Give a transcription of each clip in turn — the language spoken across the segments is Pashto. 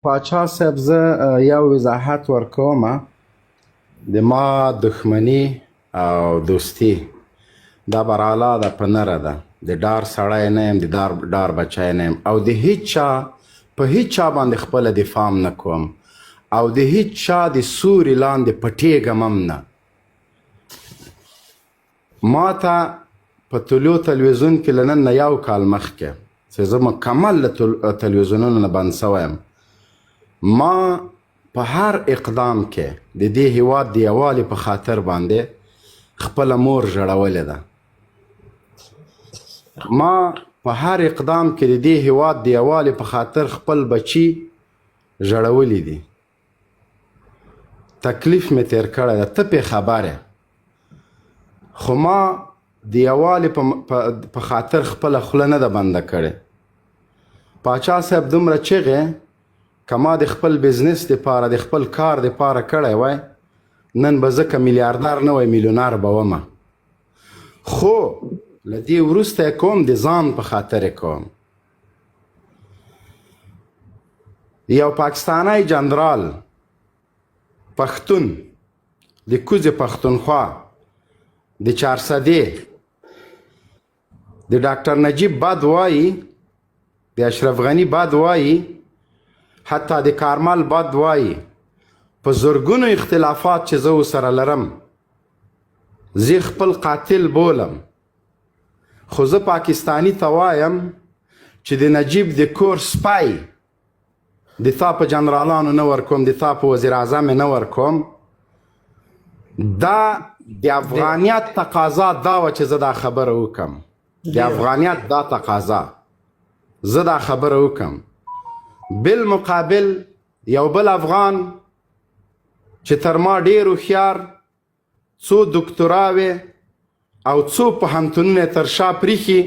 پاچا صاحب، زه یو وضاحت ورکوم. د ما دښمني او دوستي دا برالا ده، په نره ده. د ډار سړی نه یم، د ډار بچی نه یم او د هیچ چا په هیچ چا باندې خپله دفاع هم نه کوم او د هیچ چا د سوري لاندې پټېږم هم نه. ما ته په طلوع تلویزیون کې له نن نه یو کال مخکې، چې زه مکمل له تلویزیونونو نه بند شوی یم، ما په هر اقدام کې د دې هیواد د یووالي په خاطر باندې خپله مور ژړولې ده. ما په هر اقدام کې د دې هیواد د یووالي په خاطر خپل بچي ژړولي دي. تکلیف مې تیر کړی ده، ته پې خبر یې. خو ما د یووالي په خاطر خپله خوله نه ده بنده کړې. پاچا صاحب، دومره چغې که ما د خپل بزنس دپاره، د خپل کار دپاره کړی وای، نن به زه که میلیاردر نه وای، میلیونر به ومه. خو له دې وروسته یې کوم، د ځان په خاطر یې کوم. یو پاکستانی جنرال، پښتون، د کوزې پښتونخوا د چارسدې، د ډاکټر نجیب بد وایي، د اشرف غني بد وایي، حتی د کارمل بد وایي. په زرګونو اختلافات چې زه ورسره لرم، زه خپل قاتل بولم، خو زه پاکستانی ته وایم چې د نجیب د کور سپی د تا په جنرالانو نه ورکوم، د تا په وزیر اعظم نه ورکوم. دا د افغانیت تقاضا دا وه چې زه دا خبره وکم. د افغانیت دا تقاضا زه دا خبره وکم. بالمقابل یو بل افغان چې تر ما ډیر هوښیار، څو دکتوراوې او څو پوهنتونونه تر شا پریښي،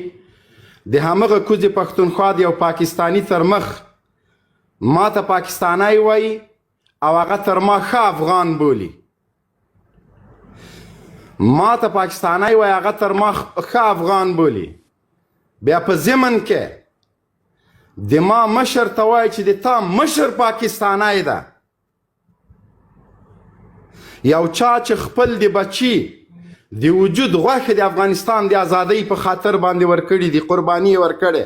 د همغه کوزې پښتونخوا د یو پاکستاني تر مخ ما ته پاکستانی وایي او هغه تر ما ښه افغان بولي. ما ته پاکستانی وایي، هغه تر ما ښه افغان بولي. بیا په ضمن کې د ما مشر ته وایي چې د تا مشر پاکستانی ده. یو چا چې خپل د بچي د وجود غوښې د افغانستان د ازادۍ په خاطر باندې ورکړي دي، قرباني یې ورکړې،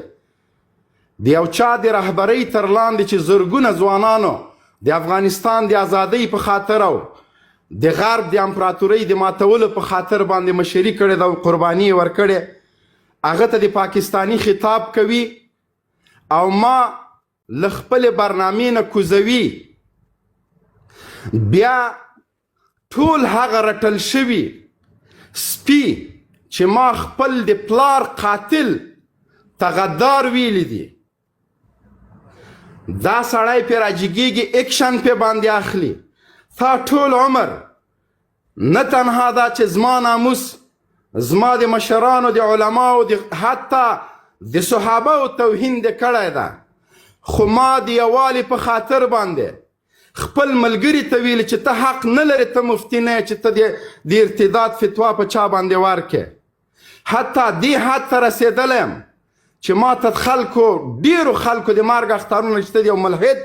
د یو چا د رهبرۍ تر لاندې چې زرګونه ځوانانو د افغانستان د ازادۍ په خاطر او د غرب د امپراتورۍ د ماتولو په خاطر باندې مشري کړې ده او قرباني یې ورکړې، هغه ته د پاکستاني خطاب کوي او ما له خپلې برنامې نه کوزوي. بیا ټول هغه رټل شوي سپي چې ما خپل د پلار قاتل ته غدار ویلي دي، دا سړی پې راجګېږي، اکشن پې باندې اخلي. تا ټول عمر نه تنها دا چې زما ناموس، زما د مشرانو، د علماو، د حتی د صحابه او توهین دې کړی ده، خو ما د یووالي په خاطر باندې خپل ملګري ته ویلي چې ته حق نه لرې، ته مفتي نه یې چې ته د ارتداد فتوا په چا باندې ورکې. حتی دې حد ته رسېدلی یم چې ما ته خلکو، ډېرو خلکو د مرګ اخطارونه چې ته د یو ملحد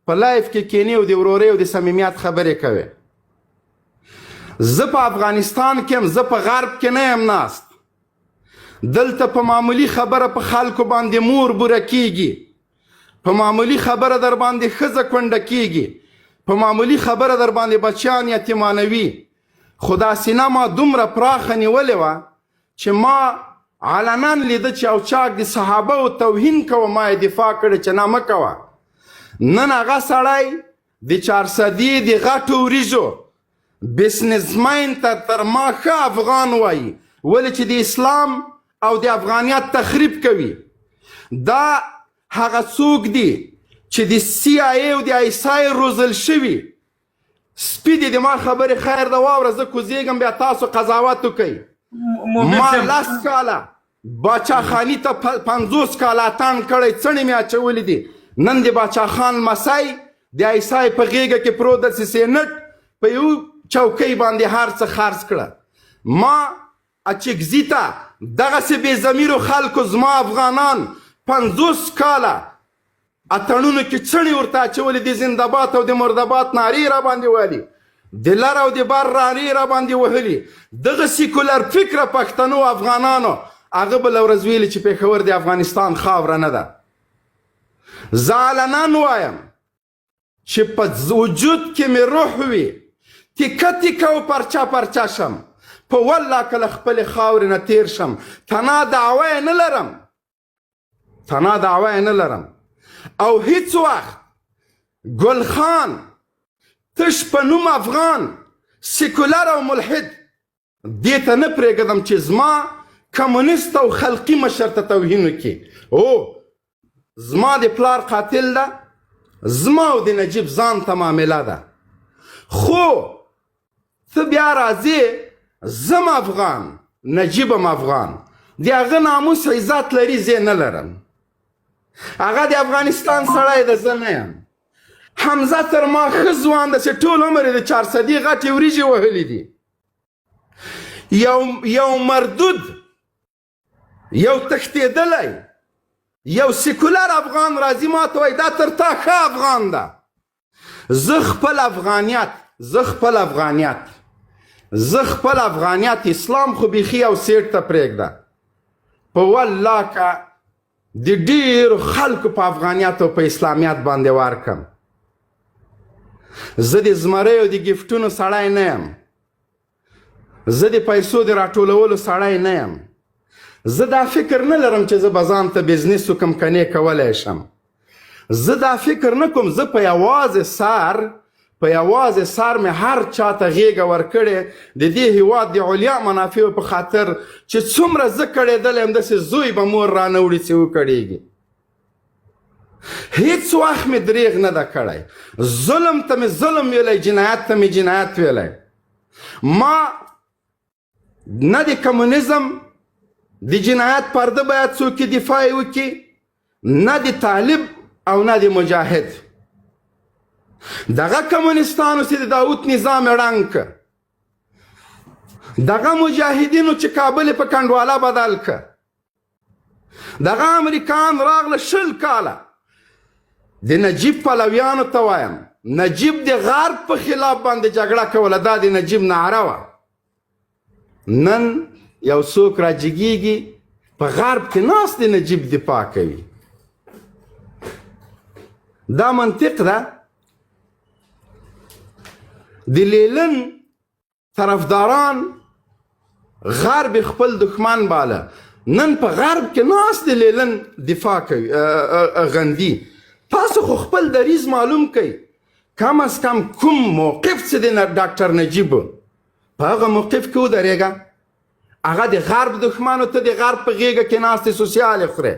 په live کې کینې او د ورورۍ او د صمیمیت خبرې کوې. زه په افغانستان کې یم، زه په غرب کې نه یم ناست. دلته په معمولی خبره په خلکو باندې مور بوره کیږي، په معمولی خبره در باندې ښځه کونډه کیږي، په معمولی خبره در باندې بچیان یتیمانوي. خو دا سینه ما دومره پراخه نیولې وه چې ما علنا لیده چې او چاک د صحابه او توهین کوه، ما یې دفاع کړې چې نه، مه کوه. نن هغه سړی د چارسدې د غټو وریژو بزنسمین ته تر ما ښه افغان وایي، ولې چې د اسلام او د افغانیت تخریب کوي. دا هغه څوک دي چې د سي آی او د آی اس آی روزل شوي سپي دي. د ما خبرې خیر ده، واوره، زه کوزېږم، بیا تاسو قضاوت وکئ. ما 10 کاله باچا خانی ته 50 کاله اتڼ کړی، څڼې مې اچولي دي. نن د باچا خان لمسی د آی اس آی په غېږه کې پروت دی چې سینټ په یو چوکۍ باندې هر څه خرڅ کړه. ما اچکزي ته دغسې بې ضمیرو خلکو زما افغانان 50 کاله اتڼونو کې څڼې ورته اچولې، د زندهباد او د مردباد نارې را باندې والي، د لر او د بر رارې را باندې وهلي. دغه سیکولر فکره پښتنو افغانانو هغه بله ورځ ویلي چې پېښور د افغانستان خاوره نه ده. زه علنا وایم چې په وجود کې مې روح وي، تیکه تیکه او پرچه پرچه شم، په والله که له خپلې خاورې نه تیر شم، تنا دعوه یې نه لرم، تنا دعوه یې نه لرم. او هیڅ وخت ګل خان تش په نوم افغان سیکولر او ملحد دې ته نه پرېږدم چې زما کمونیست او خلقي مشر ته توهین وکړي. او زما د پلار قاتل ده، زما او د نجیب ځان ته معامله ده. خو ته بیا راځې، زم افغان، نجیب هم افغان، د هغه ناموس عزت لري، زه نه لرم. هغه د افغانستان سړی ده، زه نه یم. حمزه تر ما ښه ځوان ده چې ټول عمر یې د چارسدي غټې وریجې وهلې دي. یو مردود، یو تښتېدلی، یو سیکولر افغان راځي ما ته وایي دا تر تا ښه افغان ده. زه خپل افغانیت، زه خپل افغانیت، زه خپل افغانیت، اسلام خو بیخي او سیټ ته پرېږده، په والله که د ډېرو خلکو په افغانیت او په اسلامیت باندې ورکم. زه د زمریو د ګفټونو سړی نه یم، زه د پیسو د راټولولو سړی نه یم. زه دا فکر نه لرم چې زه به ځان ته بزنس وکم که نه کولی شم. زه دا فکر نه کوم. زه په یوازې سر، په یوازې سر مې هر چاته غېږه ورکړې د دې هیواد د علیا منافعو په خاطر چې څومره زه کړېدلی یم، داسې زوی به مور رانه وړي چې وکړېږي. هیڅ وخت مې دریغ نه ده کړی. ظلم ته مې ظلم ویلی، جنایت ته مې جنایت ویلی. ما نه د کمونیزم د جنایت پرده باید څوک دفاع وکړي، نه د طالب او نه د مجاهد. دغه کمونستانو چې د داود نظام یې ړنګ کړ، دغه مجاهدینو چې کابل یې په کنډواله بدل کړ، دغه امریکان راغله 20 کاله. د نجیب پلویانو ته وایم، نجیب د غرب په خلاف باندې جګړه کوله، دا د نجیب نعره وه. نن یو څوک راجګیږي په غرب کې ناست د نجیب دفاع کوي. دا منطق ده. د لیلن طرفداران غرب خپل دښمن باله، نن په غرب کې ناست د لیلن دفاع کوي، غندي. تاسو خو خپل دریځ معلوم کړئ. کم از کم کوم موقف چې د ډاکټر نجیب په هغه موقف کې ودرېږه. هغه د غرب دښمن ته د غرب په غېږه کې ناست سوسیال خورې.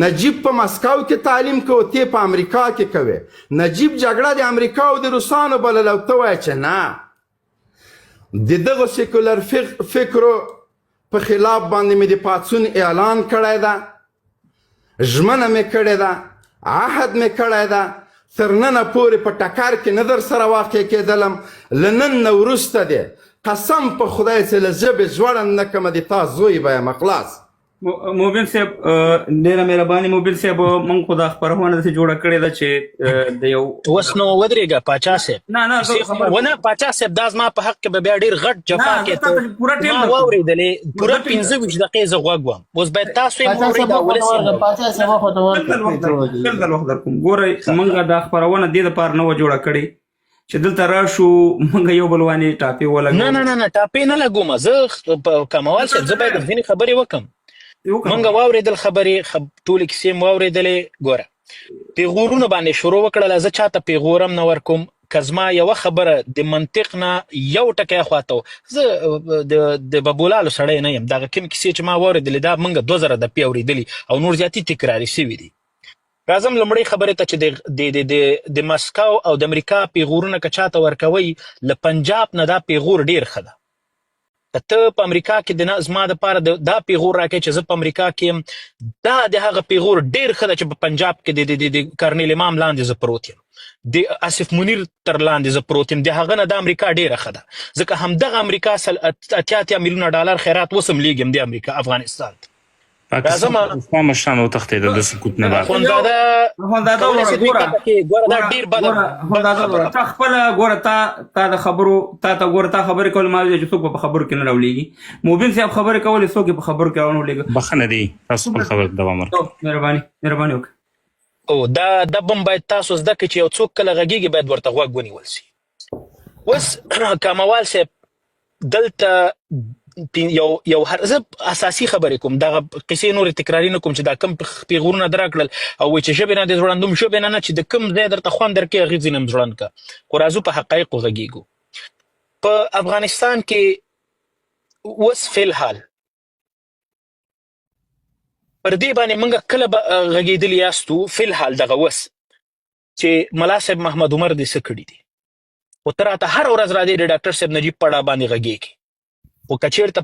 نجیب په مسکو کې تعلیم کوي، ته په امریکا کې کوي. نجیب جګړه د امریکا او د روسانو بلله او ته وایې چې نه، د دغه سیکولر فکرو په خلاف باندې مې د پاڅون اعلان کړی ده، ژمنه مې کړې ده، عهد مې کړی ده. تر ننه پورې په ټکر کې نه در سره واقع کېدلم. له نن نه وروسته دی قسم په خدای چې له ژبې ځوړند نه کړم، د تا زوی به یم. خلاص. موبین صاحب ډیره مهرباني. موبین صاحب مونږ خو دا خپرونه داسې جوړه کړې ده چې د یو اوس نو ودرېږه پاچا صاحب. نه نه ونه پاچا صاحب، دا زما په حق کې به بیا ډېر غټ جفا کې ته پوره ټیم ما واورېدلې، پوره 25 دقیقې زه غوږ وم. اوس باید تاسو یې واورئ، دا ولس یې واورئ. پاچا صاحب خو ته ورکړه. بل ځل وخت درکوم. ګورئ مونږ دا خپرونه دې دپاره نه وه جوړه کړې چې دلته راشو مونږ یو بل باندې ټاپې ولګوو. نه نه نه نه، ټاپې نه لګوم زه. کموال صاحب زه باید ځینې خبرې وکم. مونږ واورېدل خبرې، ټولې کیسې مو واورېدلې. ګوره پیغورونه باندې شروع وکړله، زه چاته پیغورم نه ورکوم. که زما یوه خبره د منطق نه یو ټکی خواته، زه د ببولالو سړی نه یم. دغه کوم کیسې چې ما واورېدلې دا مونږ 2000 دپې اورېدلي او نور زیاتې تکراري سوي دي. راځم لومړۍ خبرې ته چې د مسکو او د امریکا پیغورونه که چاته ورکوي، له پنجاب نه دا پیغور ډېر ښه ده. که ته په امریکا کې د زما دپاره دا پیغور راکې چې زه په امریکا کې یم، دا د هغه پیغور ډېر ښه ده چې په پنجاب کې د کرنیل امام لاندې زه پروت یم، د آصف منیر تر لاندې زه پروت یم، د هغه نه د امریکا ډېره ښه ده. ځکه همدغه امریکا 80 80 میلیونه ډالر خیرات اوس هم لېږي د امریکا افغانستان ته. پاکستان راځم. پخوا مشران وتښتېدل د سقوط نه بعد. اخوندزاده اخوندزاده کولی شي وروره، دوی کې ګوره دا ډیر بد ګوره اخوندزاده وروره، تا خپله ګوره تا تا د خبرو تا ته ګوره تا خبرې کولې ما ویل چې څوک به په خبرو کې نه راولېږي. مبین صاحب خبرې کولې څوک یې په خبرو کې راونه ولېږه. بخښنه دی تاسو خپل خبرو ته دوام ورکړئ. مهرباني مهرباني وکړه. او دا ادب هم باید تاسو زده کړئ چې یو څوک کله غږیږي باید ورته غوږ ونیول شي. اوس کاموال صاحب دلته یو یو هر زه اساسي خبرې کوم، دغه قصې نورې تکراري نه کوم چې دا کم پیغورونه دراکړل او وایي چې ژبې نه دې ځوړندوم، ژبې نه نه چې د کم ځای درته خوند درکوي هغې ځینې هم ځوړند که، خو راځو په حقایقو غږیږو. په افغانستان کې اوس فی الحال پر دې باندې موږ کله به غږېدلي یاستو؟ فی الحال دغه اوس چې ملا صاحب محمد عمر دې څه کړي دي، خو ته راته هره ورځ را دې د ډاکټر صاحب نجیب په اړه باندې غږېږې، خو که چېرته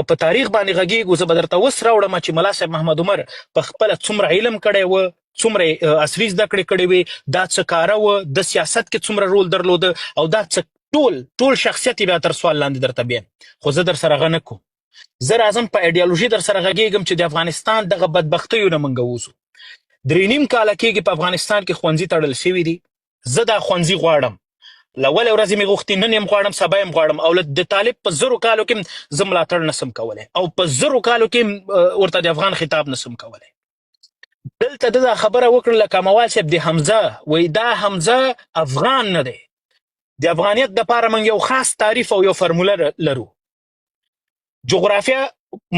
په تاریخ باندې غږېږو، زه به درته اوس راوړم چې ملا صاحب محمد عمر په خپله څومره علم کړی و، څومره عصري زده کړې کړې وې، دا څه کاره و، د سیاست کې څومره رول درلوده، او دا څه ټول شخصیت یې بیا تر سوال لاندې درته بیم. خو زه در سره غه نه کوم، زه راځم په ایډیالوژي در سره غږېږم چې د افغانستان دغه بدبختیو نه موږ ووځو. 3.5 کاله کېږي په افغانستان کې ښوونځي تړل شوي دي. زه دا ښوونځي غواړم، له اولې ورځې مې غوښتي، نن یې هم غواړم، سبا یې هم غواړم، او د طالب په 1000 کالو کې زه ملاتړ نسم کولی، او په 1000 کالو کې ورته د افغان خطاب نسم کولی. دلته ده دا خبره وکړله کاموال صاحب د حمزه، وایي دا حمزه افغان نه دی. د افغانیت دپاره موږ یو خاص تعریف او یو فرموله لرو. جغرافیا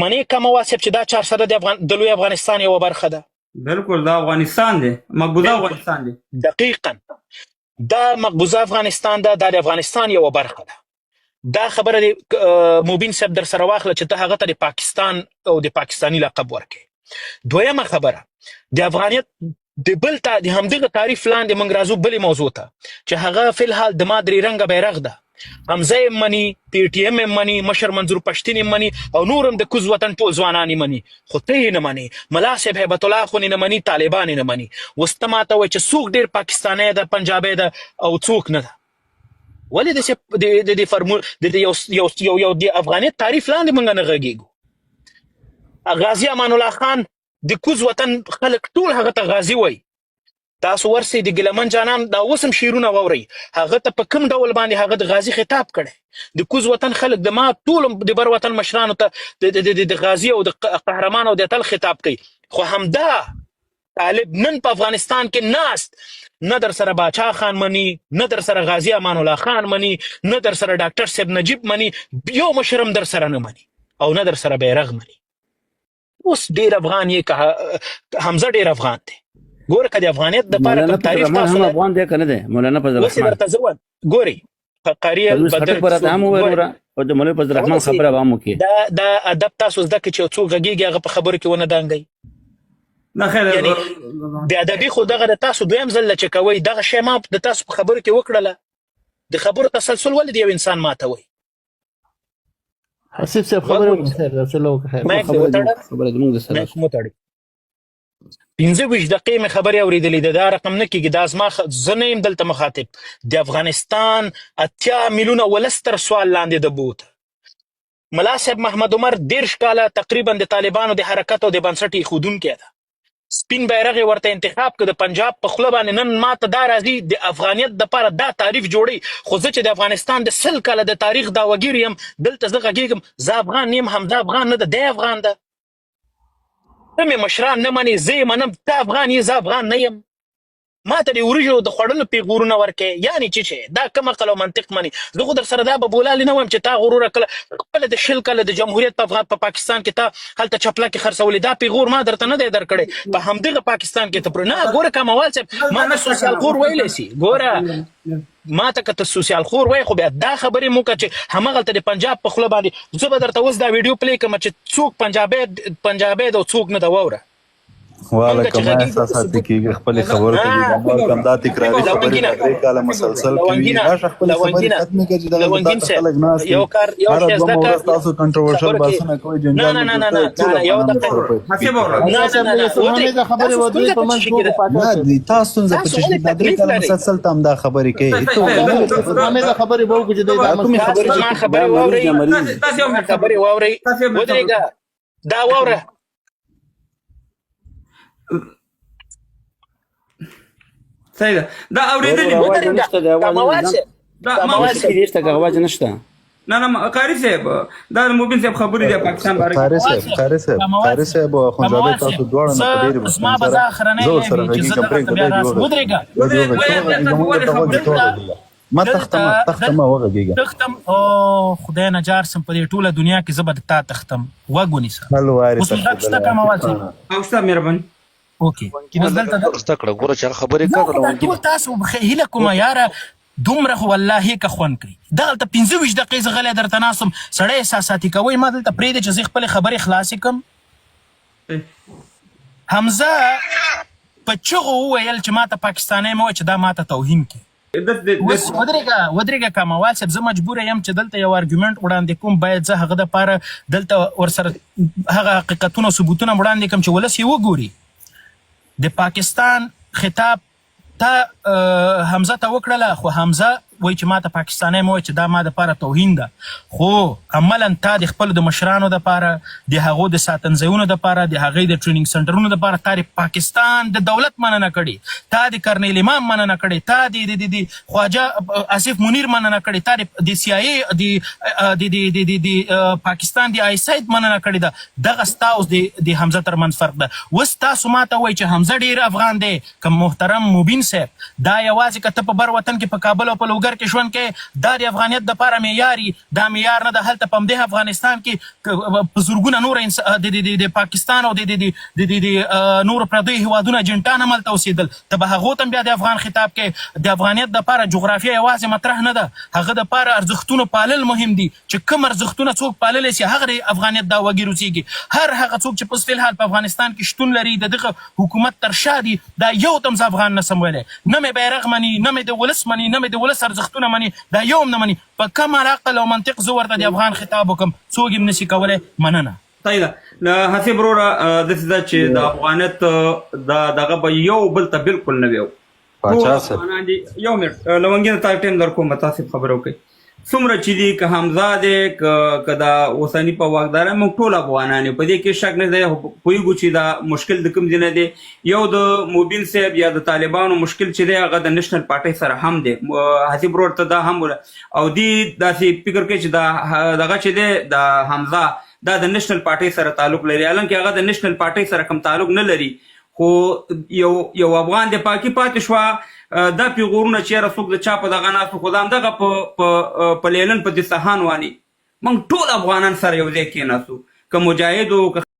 منې کاموال صاحب چې دا 400 د افغان د لوی افغانستان یوه برخه ده. بالکل دا افغانستان دی، مقبوضه افغانستان دی. دقیقاً دا مقبوضه افغانستان ده، دا د افغانستان یوه برخه ده. دا خبره دی مبین صاحب در سره واخله چې ته هغه ته د پاکستان او د پاکستاني لقب ورکې. دویمه خبره د افغانیت د بل تا د همدغه تعریف لاندې موږ راځو بلې موضوع ته چې هغه فی الحال د ما درې رنګه بیرغ ده. حمزه یې مني، پي ټي ایم یې مني، مشر منظور پښتین یې مني، او نور هم د کوز وطن ټول ځوانان یې مني، خو ته یې نه منې. ملا صاحب هیبت الله خو یې نه مني، طالبان یې نه مني. اوس ته ماته وایې چې څوک ډېر پاکستانی ده، پنجابی ده او څوک نه ده؟ ولې داسې د دې فرمول د دې یو یو یو یو د افغانیت تعریف لاندې موږ نه غږېږو؟ غازي امان الله خان د کوز وطن خلک ټول هغه ته غازي وایي. تاسو ورسئ د ګیلمن جانان دا اوس هم شعرونه واورئ، هغه ته په کوم ډول باندې هغه د غازي خطاب کړی. د کوز وطن خلک د ما ټول د بر وطن مشرانو ته د غازي او د قهرمان او د اتل خطاب کوي. خو همدا طالب نن په افغانستان کې ناست، نه در سره باچا خان مني، نه در سره غازي امان الله خان مني، نه در سره ډاکټر صاحب نجیب مني، یو مشر هم در سره نه مني او نه در سره بیرغ مني. اوس ډیر افغان یې که حمزه ډیر افغان دی. ګوره که د افغانیت د پاره مولانا کوم تعریف فضل الرحمن تاسو هم افغان دی که نه دی؟ مولانا فضل اوس یې الرحمن درته زه وایم ګورئ قاری پرویز البدر خټک به راته هم ووایي ګورئ وروره، او د مولوي فضل الرحمن اوس خبره به هم وکړي. دا دا ادب تاسو زده کړئ چې یو څوک غږیږي هغه په خبرو کې ونه دانګئ. نه خیر، یعنی بې ادبي خو دغه د تاسو دویم ځل چې کوئ دغه شی ما د تاسو په خبرو کې وکړله. د خبرو تسلسل ولې د یو انسان ماتوئ؟ حسیب صاحب خبرې وکړه، خیر ده، چلو وکړه، خیر. مایک دې خبره وتړه، خبره دې موږ سره مایک مو تړي. 25 دقیقې مې خبرې اورېدلې ده، دا رقم نه کېږي. دا زما زه نه یم دلته مخاطب. د افغانستان 80 میلیونه ولس تر سوال لاندې د بوت. ملا صاحب محمد عمر 30 کاله تقریبا د طالبانو د حرکت او د بنسټ ایښودونکی ده. سپین بیرغ یې ورته انتخاب کړ د پنجاب په خوله باندې. نن ما ته دا راځي د افغانیت دپاره دا تعریف جوړوي، خو زه چې د افغانستان د 100 کاله د تاریخ داوګیر یم، دلته زه غږېږم، زه افغان نه یم، همدا افغان نه ده، دی افغان ده. ته مې مشران نه منې، زه یې منم، ته افغان یې، زه افغان نه یم. ما ته د وریجو د خوړلو پیغورونه ورکې، یعنی چې چې دا کوم عقل او منطق مني؟ زه خو در سره دا به بولالې نه وایم چې تا غرور کله خپله د 20 کاله د جمهوریت په افغان په پاکستان کې تا هلته چپلکې خرڅولې، دا پیغور ما درته نه دی درکړی په همدغه پاکستان کې ته پر نه ګوره کاموال صاحب ما ته سوسیال خور ویلی سي. ګوره ما ته که ته سوسیال خور وای خو بیا دا خبرې مو که چې همغلته د پنجاب په خوله باندې زه به درته اوس دا ویډیو پلی کړم چې څوک پنجابی ده او څوک نه ده. واوره وعلیکم احساسات کیږي خپل خبرو ته ادامه ورکړم. دا تکراري خبرې دا 3 کاله مسلسل کوي. راشه خپل خبرې ختمې کړه چې دغه تاسو خلک ناست یو کار یو هره شی دوه زده ورځ کړه. تاسو کنټروورشل خبرو کې بحثونه کوئ، نه جنجال نه مو نه نه جوړ نه کړی، ټول نه یو افغانان دقیقه سره په حسیب وروره نه نه نه نه ودرې د خبرې تاسو ودرې ستونزه په په منځ څه کې کې ده؟ پاچا نه صاحب. دی تا ستونزه په تاسو څه ولې دا 3 تکلیف کاله لرئ؟ مسلسل ته همدا خبرې کوي. حمید خبرې به وکړي چې دی دا کومې مسله خبرې تاسو چې زما خبرې دا مریض واورئ، ده، مریض. تاسو یو زما منټ خبرې واورئ، تاسو یو منټ ودرېږه، دا واوره. صحیح ده، دا اورېدلي وروره دي. اواز ودرېږه نشته دی، اواز کموال نه صاحب، دا ما کموال موسیقي صاحب، دې شته که اواز نشته؟ نه نه، قاری صاحب، دا د مبین صاحب خبرې دي پاکستان باره کې. قاری کموال صاحب، صاحب، قاری صاحب، کموال قاری صاحب، صاحب او اخوندزاده، کموال تاسو صاحب، دواړه نه زه په ډېرې زما بښنې به سره زه اخرنی زه لای ورسره وي چې زه غږېږم، دغلته پرېږده بیا دی دې راسم. وغږېږه، ودرېږه. دی دې ولې وغږېږه، ته ولې وغږېږه، تاسو مونږ ولې ته غوږ خبرې ته دلته وغږېږه، ما دلته تختمه تختمه وغږېږه. تختم، او خدای نه جار سم، په دې ټوله دنیا کې زه به د تا تختم. غوږ ونیسه. هل واري اوس مې غږ شته تختېدلی کموال صاحب؟ او شته، مهرباني. اوکې، لونګینه اوس لږه دلته نور زده کړه، ګوره چې هغه خبرې زه کړه خو دا لونګینه. ټول تاسو هیله کومه یاره، دومره خو والله که خوند کوي. دغلته 25 دقیقې زه غلی درته ناست وم، سړی احساساتي کوئ. ما دلته پرېږدئ چې زه خپلې خبرې خلاصې کړم. حمزه په چغو وویل چې ماته پاکستانی مه وایه چې دا ماته توهین کوي. اوس ودرېږه، ودرېږه کاموال صاحب، زه مجبور یم چې دلته یو ارګومنټ وړاندې کوم. باید زه هغه دپاره دلته ورسره هغه حقیقتونه او ثبوتونه وړاندې کړم چې ولس یې وګوري. د پاکستان خطاب تا حمزه ته وکړله، خو حمزه وایي چې ماته پاکستانی مه وایه چې دا ما دپاره توهین ده، خو عملا تا د خپلو د مشرانو دپاره، د هغو د ساتنځایونو دپاره، د هغې د ټریننګ سنټرونو دپاره تا د پاکستان د دولت مننه کړې، تا د کرنیل امام مننه کړې، تا د د د خواجه آصف منیر مننه کړې، تا د سی آی ای د د د د د پاکستان د آی اس آی مننه کړې ده. دغه ستا اوس د د حمزه ترمنځ فرق ده. اوس تاسو ماته وایئ چې حمزه ډیر افغان دی که محترم مبین صاحب؟ دا یوازې که ته په بر وطن کې په کابل او په لوګر کې ژوند کوې دا د افغانیت دپاره معیار یي، دا معیار نه ده. هلته په همدې افغانستان کې په زرګونه نور د د د پاکستان او د د د د د نورو پردیو هیوادونو اجنټان هم هلته اوسېدل، ته به هغو ته هم بیا د افغان خطاب کوې. د افغانیت دپاره جغرافیه یوازې مطرح نه ده، هغه دپاره ارزښتونو پالل مهم دي. چې کوم ارزښتونه څوک پاللی شي هغه د افغانیت دعوه ګیر اوسېږي. هر هغه څوک چې په فی الحال په افغانستان کې شتون لري، د دغه حکومت تر شا دي، دا یو ته هم زه افغان نه سم ویلی. نه مې بیرغ مني، نه مې د ولس مني، نه مې د ولس ارزښتونه مني، دا یو هم نه مني. په کوم عقل او منطق زه ورته د افغان خطاب وکړم؟ څوک یې هم نشي کولی. مننه. صحیح ده حسیب وروره، داسې ده چې د افغانیت دا دغه به یو بل ته بالکل نه وي. ټول پاچا صاحب، افغانان دي. یو منټ لونګینه، تا ټایم در کوم، تاسو خبرې وکړئ. څومره چې دي، که حمزه دی که که دا اوسني په واکدار، موږ ټول افغانان یو، په دې کې شک نه دی. خو پوهېږو چې دا مشکل د کوم ځای نه دی. یو د مبین صاحب یا د طالبانو مشکل چې دی هغه د نېشنل پارټۍ سره هم دی. حسیب ورور ته دا هم او دی داسې فکر کوي چې دا دغه چې دی د حمزه دا د نېشنل پارټۍ سره تعلق لري، حالانکه هغه د نېشنل پارټۍ سره کوم تعلق نه لري، خو یو یو افغان دی. پاکي پاتې شوه دا پیغورونه چې یاره څوک د چا په دغه ناست، خو دا همدغه په په په لیلن په دسترخوان واني موږ ټول افغانان سره یو ځای کېناستو، که مجاهد و که